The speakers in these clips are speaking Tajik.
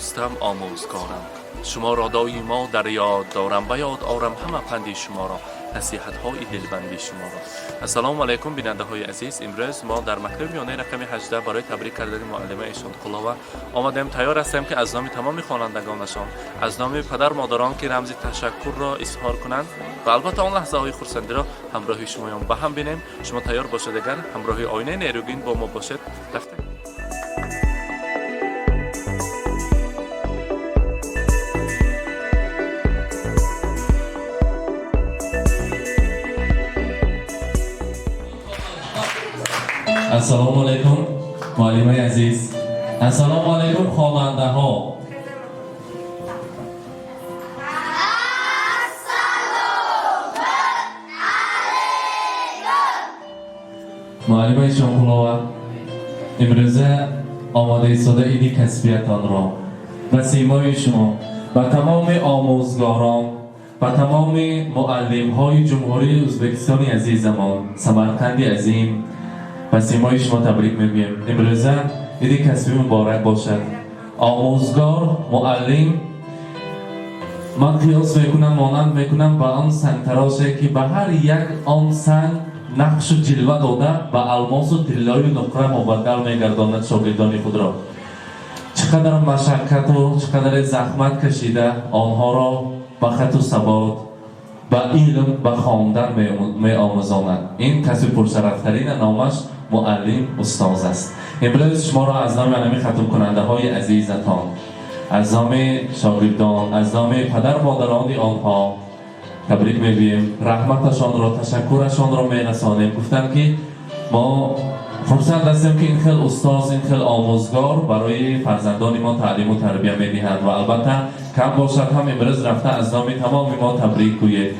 Дӯстам, омӯзгорам, шуморо доимо дар ёд дорам, ба ёд орам ҳама панди шуморо, насиҳатҳои дилбанди шуморо. Ассалому алайкум, бинандаҳои азиз. Имрӯз мо дар мактаби миёнаи рақами 18 барои табрик кардани муаллима Эшонқулова омадем. Тайёр ҳастем, ки аз номи тамоми хонандагонашон, аз номи падар модарон, ки рамзи ташаккурро изҳор кунанд ва албатта он лаҳзаҳои хурсандиро ҳамроҳи шумоён ба ҳам бинем. Шумо тайёр бошед, агар ҳамроҳи оинаи нерӯгин бо мо бошед. Рафтем. Ассалому алайкум, муаллимаи азиз. Ассалому алайкум, хонандаҳо. Муаллима Ишонқулова, имрӯза омода истода иди касбиятонро ба симои шумо, ба тамоми омӯзгорон, ба тамоми муаллимҳои Ҷумҳурии Ӯзбекистони азизамон, Самарқанди азим, ба симои шумо табрик мегӯем. Имрӯза иди касбӣ муборак бошад. Омӯзгор, муаллим, ман қиёс мекунам, монанд мекунам ба он сангтароше, ки ба ҳар як он санг нақшу ҷилва дода, ба алмосу тиллою нуқра мубаддал мегардонад шогирдони худро. Чӣ қадар машаққату чӣ қадаре заҳмат кашида, онҳоро ба хату савод, ба илм, ба хондан меомӯзонад. Ин касби пуршарафтарина номаш муаллим, устоз аст. Имрӯз шуморо аз номи анами хатмкунандаҳои азизатон, аз номи шогирдон, аз номи падар модарони онҳо табрик мегӯем, раҳматашонро, ташаккурашонро мерасонем. Гуфтам, ки мо хурсанд ҳастем, ки ин хел устоз, ин хел омӯзгор барои фарзандони мо таълиму тарбия медиҳад ва албатта кам бошад ҳам имрӯз рафта аз номи тамоми мо табрик гӯед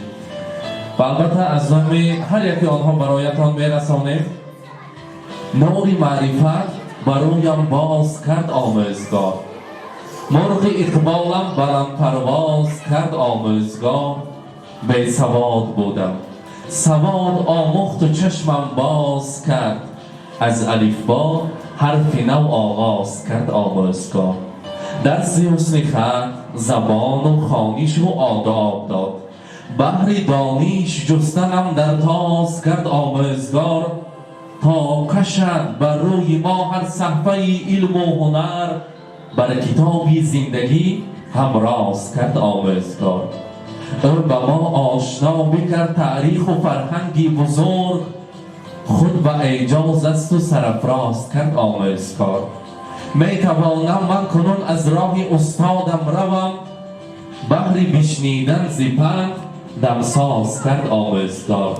ва албатта аз номи ҳар яки онҳо бароятон мерасонем. Нури маърифат бароям боз кард омӯзгор, мурғи иқболам баландпарвоз кард омӯзгор. Бесавод будам, савод омӯхту чашмам боз кард, аз алифбо ҳарфи нав оғоз кард омӯзгор. Дарси ҳусни хат, забону хонишу одоб дод, баҳри дониш ҷустанам дар тоз кард омӯзгор. То кашад бар рӯи мо ҳар саҳфаи илму ҳунар, бар китоби зиндагӣ ҳамроз кард омӯзгор. Ӯ ба мо ошно бикард таъриху фарҳанги бузург, худ ба эъҷоз асту сарафроз кард омӯзгор. Метавонам ман кунун аз роҳи устодам равам, баҳри бишнидан зи панд дамсоз кард омӯзгор.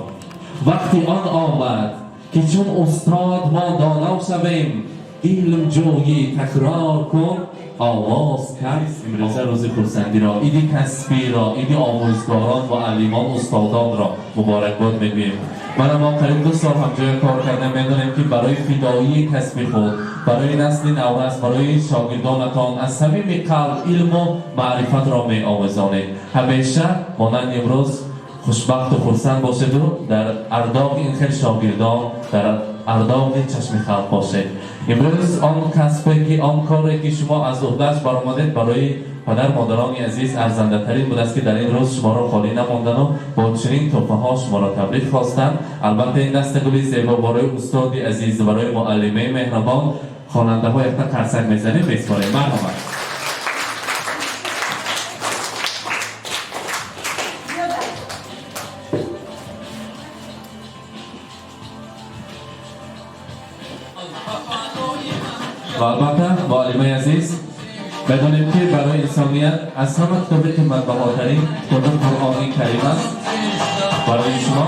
Вақти он омад, ки чун устод мо доно шавем, илм ҷӯйӣ такрор кун овоз кард. Имрӯза рӯзи хурсандиро, иди касбиро, иди омӯзгорон, муаллимон, устодонро муборакбод мегӯем. Мана мо қариб 2 сол ҳамҷоя кор кардем, медонем, ки барои фидоии касби худ, барои насли наврас, барои шогирдонатон аз самими қалб илму маърифатро меомӯзонед. Ҳамеша монанди имрӯз хушбахту хурсанд бошеду дар ардоғи ин хел шогирдон, дар ардоғи чашми халқ бошед. Имрӯз он касбе ки, он коре ки шумо аз уҳдааш баромадед, барои падар модарони азиз арзандатарин будааст, ки дар ин рӯз шуморо холӣ намондану бо чунин тӯҳфаҳо шуморо табрик хостанд. Албатта, ин дастагули зебо барои устоди азиз, барои муаллимаи меҳрабон. Хонандаҳо якта қарсак мезанем, меспорем. Марҳамат. Ва албатта, муаллимаи азиз, медонем, ки барои инсоният аз ҳама китоби қиматбаҳотарин китоби Қуръони Карим аст. Барои шумо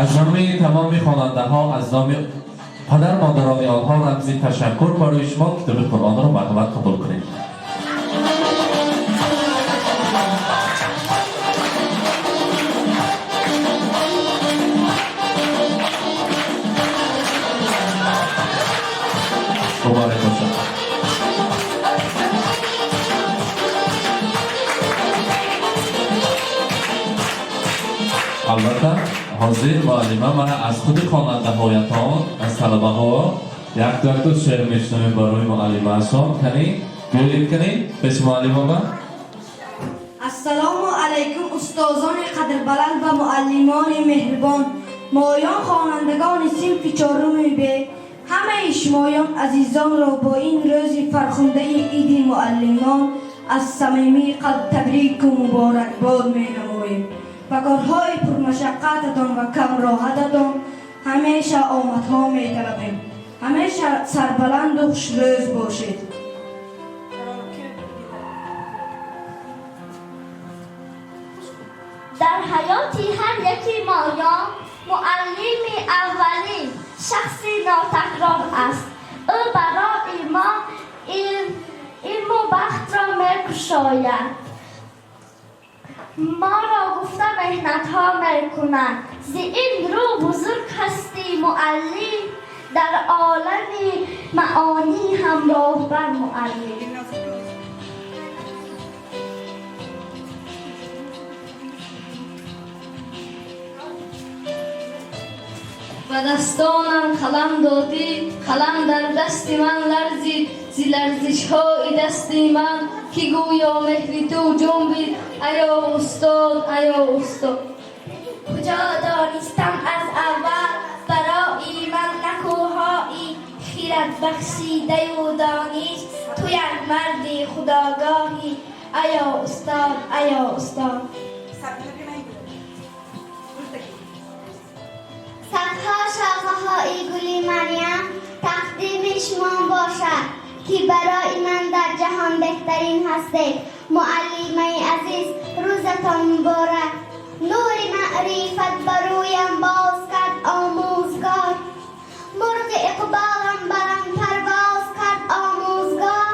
аз номи тамоми хонандаҳо, аз номи падар модарони онҳо рамзи ташаккур барои шумо китоби Қуръонро марҳамат қабул кунед. Муборак бошад. Албатта, ҳозир муаллима мана аз худи хонандаҳоятон, аз талабаҳо якду якду шеър мешунавем барои муаллимаашон. Кани. Биёед кунед пеши муаллима. Ассалому алайкум, устозони қадрбаланд ва муаллимони меҳрибон, моён, хонандагони синфи чоруми Б, ҳамаи шумоён азизонро бо ин рӯзи фархундаи иди муаллимон аз самимии қалб табрику муборакбод менамоем. Ба корҳои пурмашаққататон ва камроҳататон ҳамеша омадҳо металабем. Ҳамеша сарбаланду хушрӯз бошед. Дар ҳаёти ҳар яки моён муаллими аввалин шахси нотакрор аст. Ӯ барои мо илму бахтро мекушояд, моро гуфта меҳнатҳо мекунад. Зи ин рӯ бузург ҳастӣ муаллим, дар олами маъонӣ ҳамроҳ бар муаллим. Ба дастонам қалам додӣ, қалам дар дасти ман ларзид, зи ларзишҳои дасти ман ки гӯё меҳри ту ҷунбид. Аё устод, аё устод. Куҷо донистам аз аввал барои ман накӯҳои хирад бахшидаю дониш, ту як марди худогоҳӣ. Аё устод, аё устод. Садҳо шохаҳои гули Марьям тақдими шумо бошад, ки барои ман дар ҷаҳон беҳтарин ҳастед. Муаллимаи азиз, рӯзатон муборак. Нури маърифат ба рӯям боз кард омӯзгор, мурғи иқболам баланд парвоз кард омӯзгор.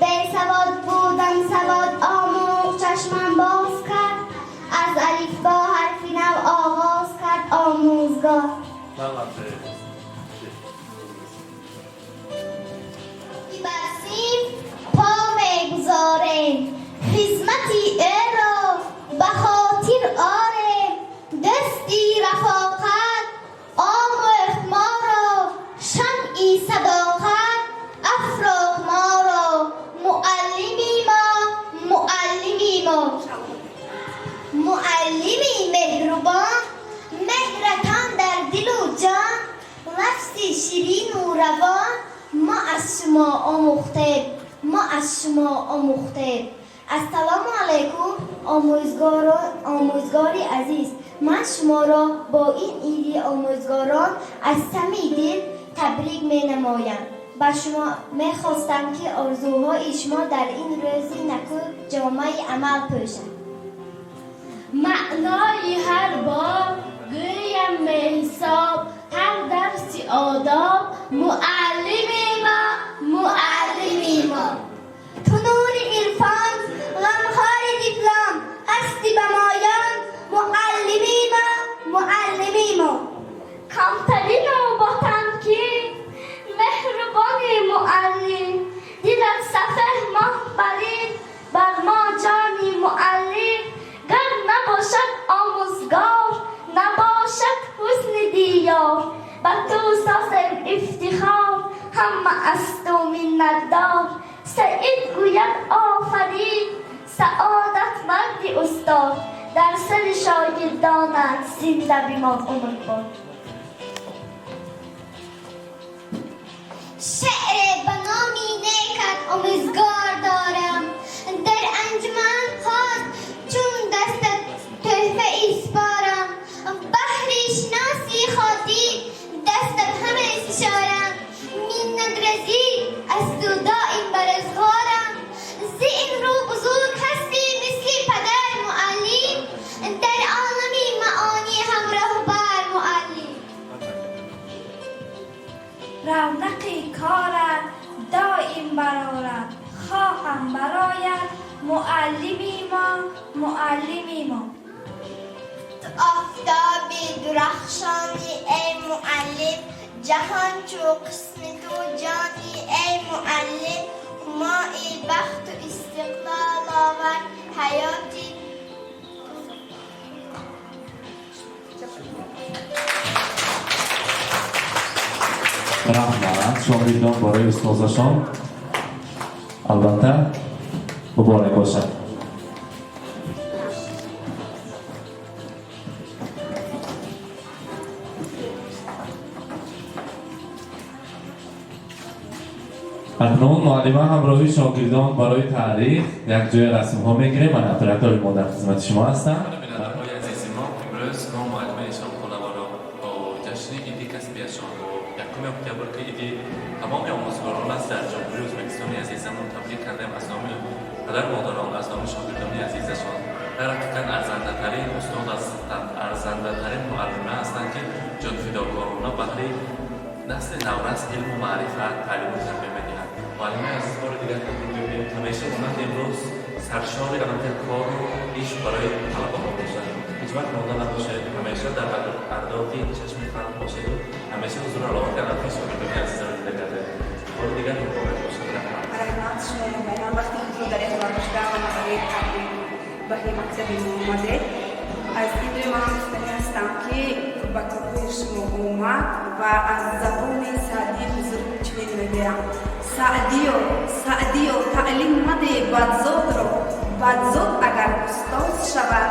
Бесавод будам, савод омӯхт, чашмам боз кард, аз алифбо ҳарфи нав оғоз кард омӯзгор. Бар синф по мегузорем, хизмати ӯро ба хотир орем. Дасти рафоқат омӯхт моро, шамъи садоқат афрохт моро. Муаллими мо, муаллими мо, муаллими меҳрубон, меҳратон дар дилу ҷон, лафзи ширину равон мо аз шумо омӯхтем, мо аз шумо омӯхтем. Ассалому алайкум, омӯзгори азиз. Ман шуморо бо ин иди омӯзгорон аз сами дил табрик менамоям. Ба шумо мехостам, ки орзуҳои шумо дар ин рӯзи накӯ ҷомаи амал пӯшад. Маънои ҳар боб гӯям меҳисоб, ҳар дарси одоб муаллими мо, муаллими мо. Ту нури ирфон, ғамхори диплом ҳасти ба моён. Муаллими мо, муаллими мо. Камтарину ботамкин, меҳрубони муаллим, дилат сафеҳ, моҳ барин, бар мо ҷони муаллим. Гар набошад омӯзгор, набошад ҳусни диёр. Ба ту созем ифтихор, ҳама аз ту миннатдор. Саид гӯяд офарин, саодатманди устод, дар сари шогирдонат зинда бимон умрбод. Шеъре ба номи некат омӯзгор дорам, дар анҷуман хост чун дастат тӯҳфа испорам. Баҳри шиноси хотир дастат ҳаме фишорам, миннат разид аз ту доим ба рӯзғорам. Зи ин рӯ бузург ҳастӣ мисли падар муаллим, дар олами маъонӣ ҳамроҳ бар муаллим. Равнақи корат доим барорад, хоҳам барояд. Муаллими мо, муаллими мо. Ту офтоби дурахшонӣ, эй муаллим, ҷаҳон чу қисми ту ҷонӣ, эй муаллим. Ҳумои бахту истиқлол овар ҳаёти. Раҳмат шогирдон барои устозашон. Албатта, муборак бошад. Акнун муаллима ҳамроҳи шогирдон барои таърих якҷоя расмҳо мегирем. Ман оператори мо дар хизмати шумо ҳастам. Бинандаҳои азизи мо, имрӯз мо муаллима Эшонқуловаро бо ҷашни иди касбияшон, бо 1 октябр, ки иди тамоми омӯзгорон аст дар Ҷумҳурии Ӯзбекистони азизамон, табрик кардем аз номи падар модарон, аз номи шогирдони азизашон. Дар ҳақиқат арзандатарин устод ҳастанд, арзандатарин муаллима ҳастанд, ки ҷонфидокорона баҳри насли наврас илму маърифат, таълиму тарбия медиҳанд. Муаллимаи азиз, бори дигар табрик мегӯем. Ҳамеша монанди имрӯз саршори албатта кору иш барои талабаҳо бошад. Ҳеҷ вақт монда набошед, ҳамеша дар ардоқи чашми халқ бошеду ҳамеша ҳузур аловати албатта шогирдони азизаро дида гардед. Бори дигар муборак бошад, раҳмат. Раҳмат шумо, ман вақти худро дар ихтиёр дошта ва барои табрик баҳри мактаби мо омадед. Аз ин рӯ ман гуфтанӣ ҳастам, ки ба корҳои шумо омад ва аз забони Саъдии бузург чунин мегӯям: «Саъдиё, Саъдиё, таълим мадеҳ бадзодро, бадзод агар устоз шавад.»